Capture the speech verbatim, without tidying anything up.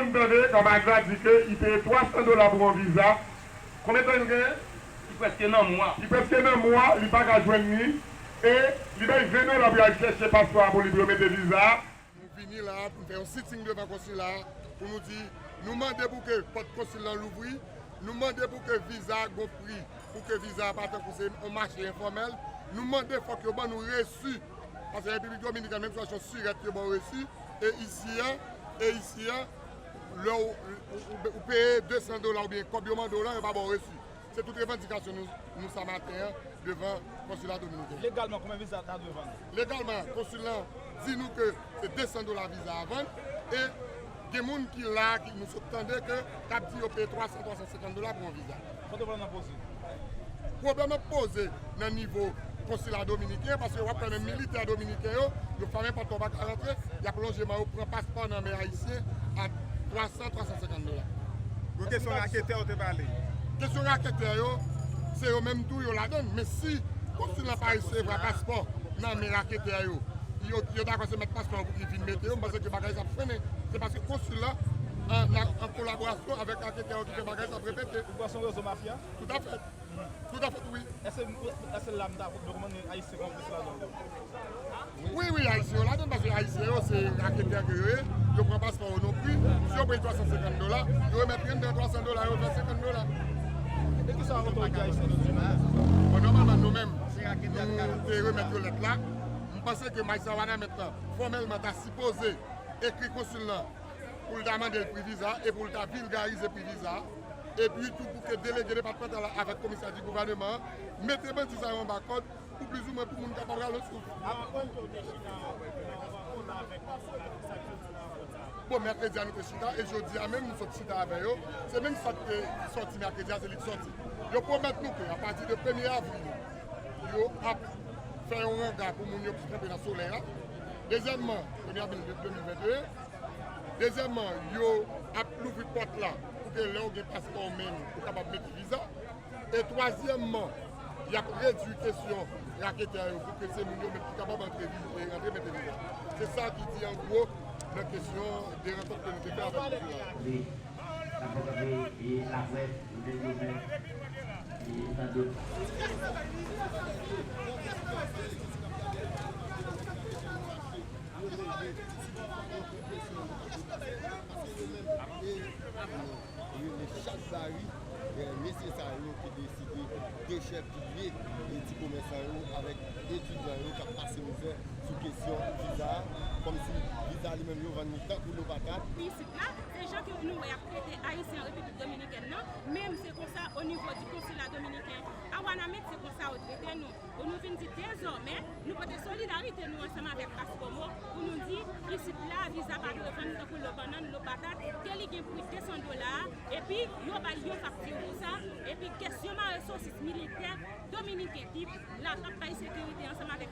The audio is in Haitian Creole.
M tande Kamagra di ke li peye twa san dola pou yon viza. Konbyen tan li genyen? Li prèske nan mwa. Li prèske nan mwa, li pa ka jwenn li. E li bay ven dola pou y al chèche paspò a pou li, pou yo mete viza a. Nou vini la a pou n fè yon sitting devan konsila a, pou nou di, nou mande pou ke pòt konsil lan louvri, nou mande pou ke viza a gon pri, pou ke viza a pa tankou se yon mache enfòmèl, nou mande fòk yo ban nou resi, paske Repiblik Dominikèn, menm si w achte yon sirèt, yo ba w resi, e isi a, e isi a, lè w, ou, ou, ou peye de san dola oubyen kòb yo mande w lan, yo pa ba w resi. Se tout revandikasyon nou, nou sa maten an devan konsila dominiken. Legalman, konbyen viza ta dwe vann? Legalman, konsil lan di nou ke se de san dola viza a vann, e gen moun ki la, ki nou sot tande ke k ap di yo peye twa san, twa san senkant dola pou yon viza. Sa te pral nan poze? Pwoblèm nan poze nan nivo konsila dominiken, paske w ap wè menm militè dominiken yo, yo fèmen pòt la, yo pa ka rantre, y ap lonje men yo pran paspò nan men ayisyen a twa san, twa san senkant dola. Bon, kesyon raketè ou te pale? Kesyon raketè yo, se yo menm tou yo ladann, men si konsil lan pa resevwa paspò nan men raketè yo, yo, yo dakò se mèt paspò yo pou ki vin mete yo, m panse ke bagay sa ap frennen. Se paske konsil lan, an, an, an kolaborasyon avèk raketè yo ki fè bagay sa ap repete. Ou kwè se yon rezo mafya? Toutafèt. Toutafèt, wi. Èske, èske la m ta rekomande ayisyen konplis ladan? Wi, wi, ayisyen yo ladan, paske ayisyen yo se raketè ke yo ye, yo pran paspò yo nan pri, si yo peye twa san senkant dola, yo remèt yo anndan twa san dola, yo fè senkant dola. E kisa otorite ayisyèn yo di nou? Bon, nòmalman, nou menm, nou te remèt yo lèt la. M panse ke majistra Wanament lan, fòmèlman, ta sipoze ekri konsil lan pou l ta mande l pri viza, e pou l ta vilgarize pri viza, epi tou pou ke delege depatmantal la avèk komisè di gouvèneman an mete bandi sa yo anba kòd, pou plizoumwen pou moun kapab rale yon souf. Bon, mèkredi a nou te chita, e jodi a menm nou sot chita avè yo. Se menm sa k te sòti mèkredi a, se li k sòti. Yo pwomèt nou ke apati de premye avril, yo ap fè yon ranga pou moun yo ki kanpe nan solèy la. Dezyèmman, premye avril de de mil venteyen. Dezyèmman, yo ap louvri pòt la pou ke lè w gen paspò w menm, ou kapab mete viza. E twazyèmman, y ap redui kesyon raketè yo pou ke se moun yo menm ki kapab antre vi-, e rantre mete viza. Se sa ki di an gwo nan kesyon de rankont ke nou te fè avèk konsil la. Wi. N ap fè kanpe e laprès, nou te di nou menm, e tande. Yo leve ti sipòtè yo pou kesyon yo. Paske yo menm, e, ap rele chak bari, e, mesye sa yo ki deside dechèpiye, e, ti komèsan yo avèk etidyan yo k ap pase mizè sou kesyon viza a, kòmsi viza li menm yo vann li tankou lo patat. Isit la, se jan ke nou wè y ap trete Ayisyen an Repiblik Dominikèn nan, menm se konsa o nivo di konsila dominiken a Wanament, se konsa yo trete nou. Pou nou vin di dezòmè, nou pote solidarite nou ansanm avèk Pascomo pou nou di, isit la, viza pa dwe vann tankou lo bannann, lo patat, ke li gen pri de san dola a, epi yo ba l yon fakti pou sa, epi kèsyon mare sosis militè dominiken ki la k ap bay sekirite ansanm avèk